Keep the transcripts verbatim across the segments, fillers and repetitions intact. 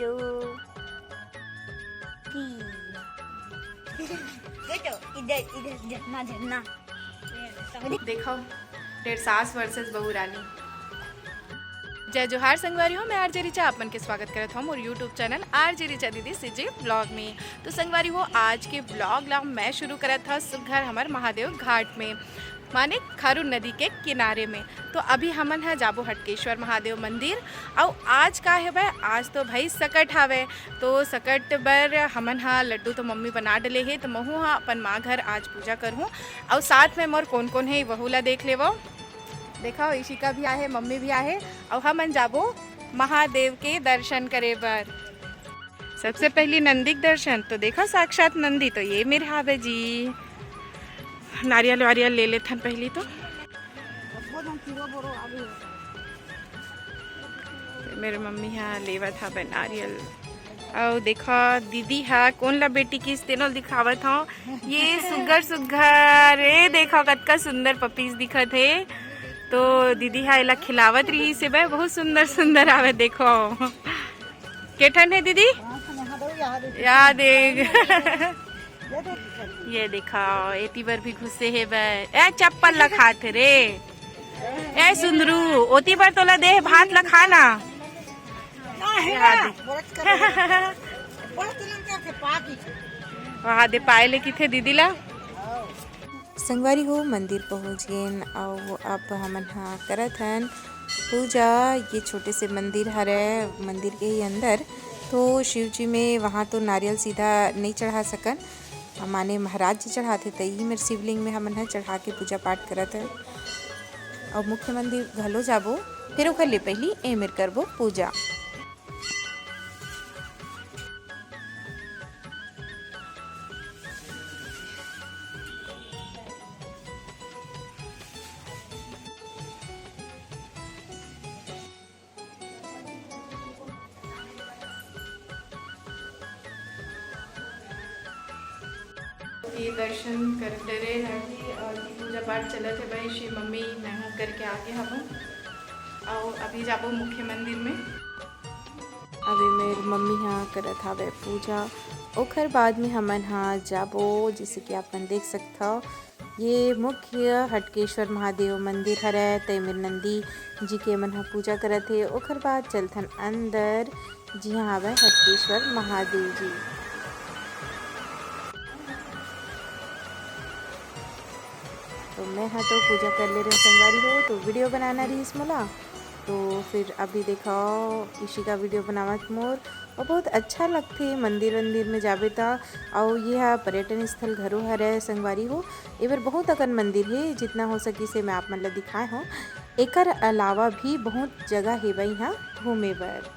दो, तीन। देखो, इधर, इधर झरना, झरना। देखो, डेढ़सास versus बहू रानी। जय जोहार संगवारी हो, मैं आरजे रिचा आप मन के स्वागत करत हूँ मोर YouTube channel आरजे रिचा दीदी सीजी vlog में। तो संगवारी हो, आज के vlog ला मैं शुरू करत हूँ सुघर हमर महादेव घाट में, माने खारून नदी के किनारे में। तो अभी हमन ह जाबो हटकेश्वर महादेव मंदिर। अउ आज का हे भाई, आज तो भाई सकट हावे, तो सकट बर हमन ह लड्डू तो मम्मी बना डले हे, तो महू ह अपन माँ घर आज पूजा करहूँ। अउ साथ में मोर कोन कोन हे वहू ला देख लेवो। देखो, इशिका भी आहे, मम्मी भी आहे, अउ हमन जाबो महादेव के दर्शन करे बर। सबसे पहली नंदी के दर्शन तो देखो, साक्षात नंदी तो ये मेर हावे जी। नारियल वारियल ले लेथन पहली तो। मेरे मम्मी हा लेवत हावे नारियल। अउ देखो दीदी हा कोन ला बेटी किस तेनो दिखावत हो। ये सुग्घर सुग्घर, ए देखो कतका सुंदर पपीस दिखत हे। तो दीदी हा एला खिलावत रही से बे, बहुत सुंदर सुंदर आवे। देखो के ठन हे दीदी? याद एक। ये देखो, एती बर भी घुसे हे बे। ए चप्पल ला खात हे रे। ए सुंदरू, ओती बर तोला दे भात ला खा ना। वहाँ दे पाए ले किथे दीदी ला। संगवारी हो, मंदिर पहुँच गेन अउ अब हमन ह करत हन पूजा। ये छोटे से मंदिर हरे, मंदिर के ही अंदर। तो शिव जी में वहाँ तो नारियल सीधा नहीं चढ़ा सकन, माने महाराज जी चढ़ाथे, त इही मेर शिवलिंग में हमन ह चढ़ा के पूजा पाठ करत हन। अउ मुख्य मंदिर घलो जाबो, फिर ओखर ले पहिली ए मेर करबो पूजा। ये दर्शन कर डरे रही और ये पूजा पाठ चलत हे भाई। श्री मम्मी मैं हूँ करके आगे हबो। और अभी जाबो मुख्य मंदिर में। अभी मेर मम्मी हा करत हावे पूजा, ओखर बाद में हमन हा जाबो। जैसे कि आप मन देख सकत हव, ये मुख्य हटकेश्वर महादेव मंदिर हरय, ते मेर नंदी जी के मन ह पूजा करत हे। ओखर बाद चलथन अंदर, जिहां हावय हटकेश्वर महादेव जी। तो मैं हा तो पूजा कर ले रहे संगवारी हो, तो वीडियो बनाना रहिस मोला, तो फिर अभी देखो इशिका वीडियो बनावत मोर। और बहुत अच्छा लगथे मंदिर वंदिर में जाबे त। अउ ये हा पर्यटन स्थल घलो हरय संगवारी हो। एबर बहुत अकन मंदिर हे, जितना हो सकिस हे मैं आप मन ल दिखाए हों। एकर अलावा भी बहुत जगह हेवय इहाँ घूमे बर।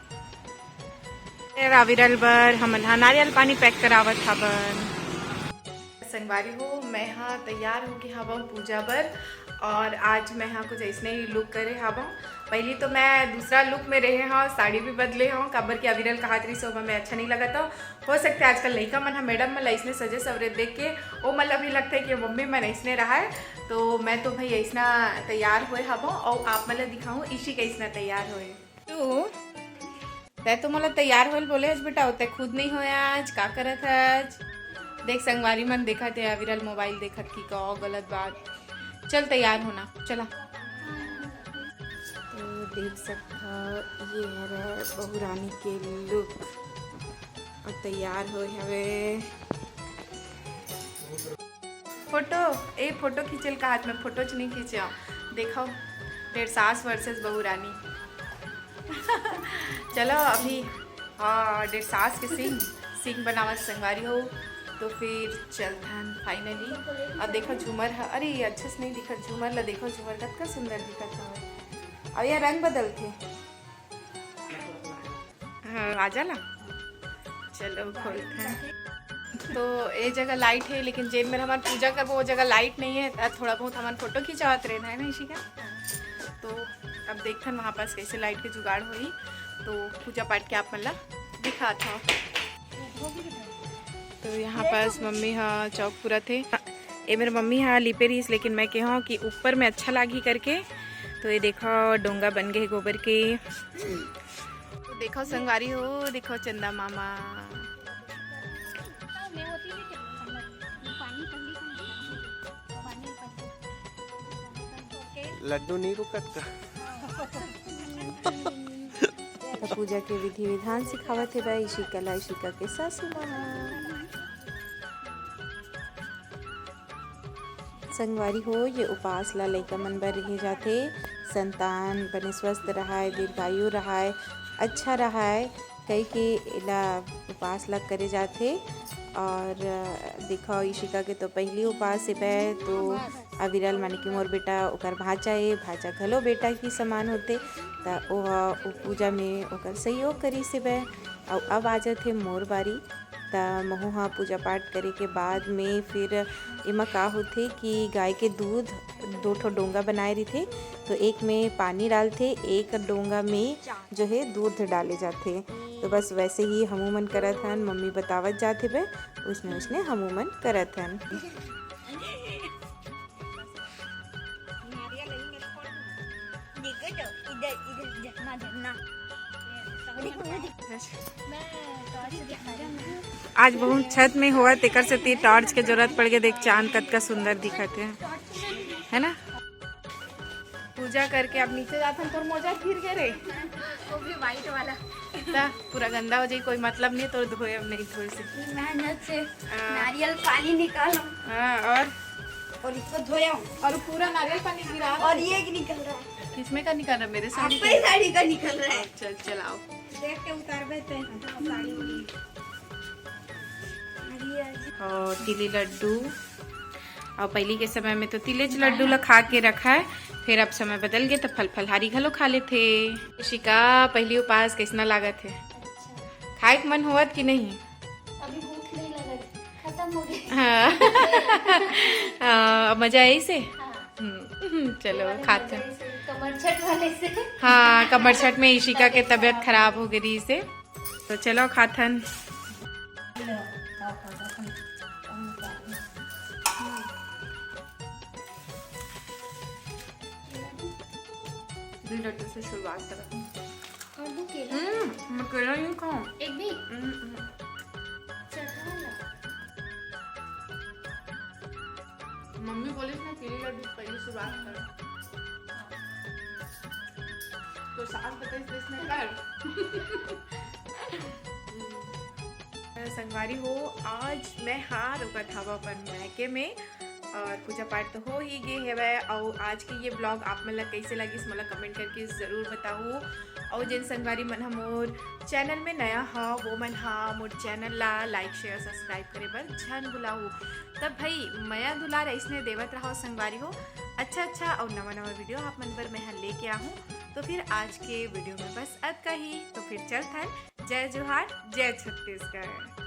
ए, अविरल बर हमन हा नारियल पानी पैक करावत हावन। संगवारी हो, मैं हा तैयार होके हावंव पूजा बर। और आज मैं हा कुछ ऐसने ही लुक करे हावंव। पहली तो मैं दूसरा लुक में रहे हंव, साड़ी भी बदले हंव, काबर कि अविरल कहात रहिस ओमा मैं अच्छा नहीं लगत हंव। हो सकथे आजकल लइका मन हा मैडम मन ला ऐसने सजे सवरे देख के ओ मन ला भी लगथे कि मम्मी मन ऐसने रहाय। तो मैं तो भाई ऐसना तैयार होए हावंव और आप मन ला दिखाहूं इशी कैसना तैयार होए। तू तै तो मोला तैयार होल बोले हस बेटा, तै खुद नहीं होय आज, का करत हस? देख संगवारी मन देखत हे, अविरल मोबाइल देखत कि का गलत बात। चल तैयार होना, चला। तो देख सकत हव, ये हरे बहू रानी के लुक और तैयार होए हवे। फोटो, ए फोटो खींचेल का हाथ में, फोटो च नहीं खींचे। देखो, डेढ़ सास वर्सेस बहू रानी। चलो अभी, हाँ, डेढ़ सास के सींग, सींग बनावत संगवारी हो, तो फिर चलथन finally। अब देखो झूमर ह, अरे ये अच्छे से नहीं दिखत, झूमर ला देखो, झूमर कतका सुंदर दिखत हवे। अब ये रंग बदलथे। हाँ, राजा ला। चलो खोलथन। तो ए जगह लाइट है, लेकिन जेन मेर हमन पूजा करबो वो जगह लाइट नहीं है। त थोड़ा बहुत हमन फोटो खिंचावत रहे है ना इशिका। तो अब देखथन वहाँ पास कैसे लाइट के जुगाड़ होही। तो पूजा पाठ के आप मन ला दिखात हव। तो यहाँ पास मम्मी हा चौक पूरा थे। ए मेर मम्मी हा लिपे रहिस, लेकिन मैं कहे हव कि ऊपर में अच्छा लागही करके। तो ये देखो डोंगा बन गए गोबर के। देखो संगवारी हो, देखो चंदा मामा। लड्डू नहीं रुकत का? त पूजा के विधि विधान सिखावत हे बा इशिका ला, इशिका के सासू माँ। संगवारी हो, ये उपास ला लइका मन बर रहे जाथे, संतान बने स्वस्थ रहाय, दीर्घायु रहाय, अच्छा रहाय, कहिके एला उपास ला करे जाथे। और देखो, इशिका के तो पहली उपास हे बे, तो अविरल माने कि मोर बेटा, ओकर भांचा ए, भांचा घलो बेटा ही समान होथे, त ओह ओ पूजा में ओकर सहयोग करिस हे बे। अउ अब आ जाथे मोर बारी, त महू ह पूजा पाठ करे के बाद में फिर एमा का होथे कि गाय के दूध दो ठो डोंगा बनाए रहिथे, तो एक में पानी डालथे, एक डोंगा में जो है दूध डाले जाथे। तो बस वैसे ही हमू मन करत हन, मम्मी बतावत जात हे बे, उसने उसने हमू मन करत हन। आज बहुत छत में होवत, तेकर सेती टॉर्च के जरूरत पड़ गया। देख, चांद कतका सुंदर दिखत है, है ना? पूजा करके अब नीचे जाथन। तोर मोजा गिर गे रे। वो भी व्हाइट वाला। इतना पूरा गंदा हो जाए, कोई मतलब नहीं, तोर धोए अब नहीं धोए से। मेहनत से हाँ। नारियल पानी निकालो। हाँ, और और इसको धोया हूँ। और पूरा नारियल पानी गिरा। और ये निकल रहा है। किसमें का निकल रहा है? मेरे साड़ी आपका ही का। साड़ी का निकल रहा है। चल, चलाओ। देख के उतार देते हैं साड़ी उड़ी। और तिली लड्डू, और पहली के समय में तो तिलेच लड्डू ला खा के रखा है, फिर अब समय बदल गए तो फल फलहारी घलो खा लेथे। इशिका, पहली उपास कैसना लागत है? खाए के मन होवत कि नहीं? अभी भूख नहीं लगत, खत्म हो गई। हाँ। हाँ, अब मजा आई से? हाँ। हम्म, चलो, खाते हैं। कमर छठ वाले से। हाँ, कमर छठ में इशिका के तबीयत खराब हो गई से, तो चलो खाथन। लड्डू से शुरुआत करत हूँ। और दो केला। हम्म, मैं केला नहीं खाऊं। एक भी? हम्म, हम्म। चढ़ा ला। मम्मी बोली ना, केले लड्डू पहले शुरुआत कर। तो सास बताई तो इसने कर। संगवारी हो, आज मैं हार ओकर धाबा पर मायके में और पूजा पाठ तो हो ही गे हवय। अउ आज के ये ब्लॉग आप मन ला कइसे लगिस, मोला कमेंट करके जरूर बताहू। अउ जेन संगवारी मन ह मोर चैनल में नया ह, वो मन ह मोर चैनल ला लाइक, शेयर, सब्सक्राइब करे बर झन भुलाहू। तब भाई, मया दुलार अइसने देवत रहो संगवारी हो। अच्छा अच्छा अउ नवा नवा वीडियो आप मन बर मैं ह लेके आहूँ। तो फिर आज के वीडियो में बस अतका ही। तो फिर चलथन, जय जोहार, जय छत्तीसगढ़।